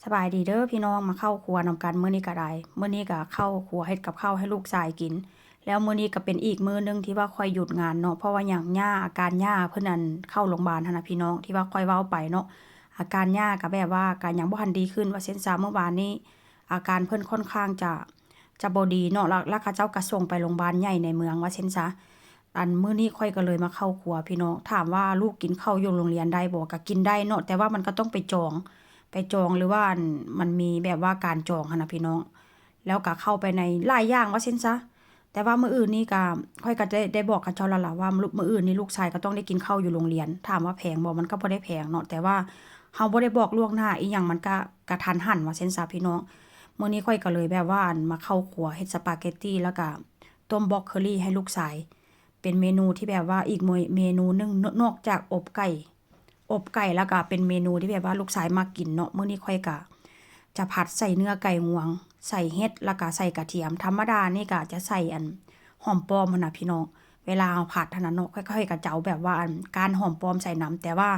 ສະບາຍດີເດີພີ່ນ້ອງ ມາເຂົ້າຄົວນຳກັນມື້ນີ້ກໍໄດ້. ມື້ນີ້ກໍເຂົ້າຄົວເຮັດກັບເຂົ້າໃຫ້ລູກຊາຍກິນ. ແລ້ວມື້ນີ້ກໍເປັນອີກມື້ໜຶ່ງທີ່ວ່າຂ້ອຍຢຸດງານເນາະ ເພາະວ່າຫຍັງ ຍ່າ ອາການຍ່າເພິ່ນ ອັ່ນ ເຂົ້າໂລງບານຫັ້ນນະພີ່ນ້ອງ ທີ່ວ່າຂ້ອຍເວົ້າໄປເນາະ. ອາການຍ່າກໍແບບວ່າກໍຍັງບໍ່ທັນດີຂຶ້ນວ່າຊັ້ນຊະ. ມື້ວານນີ້ອາການເພິ່ນຄ່ອນຂ້າງຈະ ຈະບໍ່ດີເນາະ ແລ້ວ ແລ້ວເຂົາເຈົ້າກໍສົ່ງໄປໂລງບານໃຫຍ່ໃນເມືອງວ່າຊັ້ນຊະ. ອັນ ມື້ນີ້ຂ້ອຍກໍເລີຍມາເຂົ້າຄົວພີ່ນ້ອງ. ຖາມວ່າລູກກິນເຂົ້າຢູ່ໂລງຮຽນໄດ້ບໍ່? ກໍກິນໄດ້ເນາະ ແຕ່ວ່າມັນກໍຕ້ອງໄປຈອງ ໄປຈອງ ຫຼືວ່າ ອັນ ມັນມີແບບວ່າການຈອງຫັ້ນນະພີ່ນ້ອງ. ແລ້ວກໍເຂົ້າໄປໃນຫຼາຍຢ່າງວ່າຊັ້ນຊະ. ແຕ່ວ່າມື້ອື່ນນີ້ກໍ ຂ້ອຍກໍໄດ້ ໄດ້ບອກເຂົາເຈົ້າແລ້ວລະວ່າ ມື້ອື່ນນີ້ລູກຊາຍກໍຕ້ອງໄດ້ກິນເຂົ້າຢູ່ໂລງຮຽນ. ຖາມວ່າແພງບໍ່? ມັນກໍບໍ່ໄດ້ແພງເນາະ ແຕ່ວ່າເຮົາບໍ່ໄດ້ບອກລ່ວງໜ້າອີ່ຫຍັງ ມັນກໍກະທັນຫັນວ່າຊັ້ນຊະພີ່ນ້ອງ. ມື້ນີ້ຂ້ອຍກໍເລີຍແບບວ່າ ອັນ ມາເຂົ້າຄົວເຮັດສະປາເກັດຕີ ແລ້ວກໍຕົ້ມບຣອກໂຄລີໃຫ້ລູກຊາຍ. ເປັນເມນູທີ່ແບບວ່າອີກເມ ເມນູໜຶ່ງ ນ- ນອກຈາກອົບໄກ່ ອົບໄກ່ ແລ້ວກໍເປັນເມນູທີ່ແບບວ່າລູກຊາຍມັກກິນເນາະ. ມື້ນີ້ຂ້ອຍກະຈະຜັດໃສ່ເນື້ອໄກ່ງວງ ໃສ່ເຫັດ ແລ້ວກະໃສ່ກະທຽມ. ທຳມະດານີ້ກະຈະໃສ່ ອັນ ຫອມປ້ອມຫັ້ນນະພີ່ນ້ອງ ເວລາເຮົາຜັດຫັ້ນນະເນາະ. ຂ້ອຍ ຂ້ອຍກະຈະເອົາແບບວ່າ ອັນ ກ້ານຫອມປ້ອມໃສ່ນຳ ແຕ່ວ່າ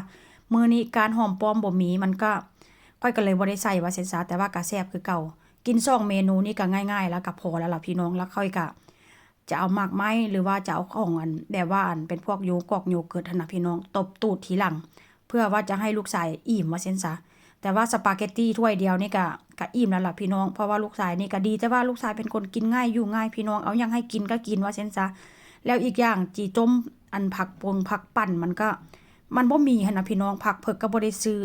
ມື້ນີ້ກ້ານຫອມປ້ອມບໍ່ມີ ມັນກະ ຂ້ອຍກໍເລີຍບໍ່ໄດ້ໃສ່ວ່າຊັ້ນຊະ ແຕ່ວ່າກະແຊບຄືເກົ່າ. ກິນສອງເມນູນີ້ກະງ່າຍໆ ແລ້ວກະພໍແລ້ວລະພີ່ນ້ອງ. ແລ້ວຂ້ອຍກະ ຈະເອົາໝາກໄມ້ ຫຼືວ່າຈະເອົາຂອງ ອັນ ແບບວ່າ ອັນ ເປັນພວກໂຢກອກໂຢເກີດຫັ້ນນະພີ່ນ້ອງ ຕົບຕູດທີຫຼັງ ເພື່ອວ່າຈະໃຫ້ລູກຊາຍອີ່ມວ່າຊັ້ນຊະ. ແຕ່ວ່າສະປາເກັດຕີຖ້ວຍດຽວນີ້ກະ ກະອີ່ມແລ້ວລະພີ່ນ້ອງ ເພາະວ່າລູກຊາຍນີ້ກະດີ ແຕ່ວ່າລູກຊາຍເປັນຄົນກິນງ່າຍຢູ່ງ່າຍພີ່ນ້ອງ ເອົາຫຍັງໃຫ້ກິນກະກິນວ່າຊັ້ນຊະ. ແລ້ວອີກຢ່າງຈີ່ຕົ້ມ ອັນ ຜັກປົງຜັກປັ່ນ ມັນກະ ມັນບໍ່ມີຫັ້ນນະພີ່ນ້ອງ ຜັກເພິກກະບໍ່ໄດ້ຊື້.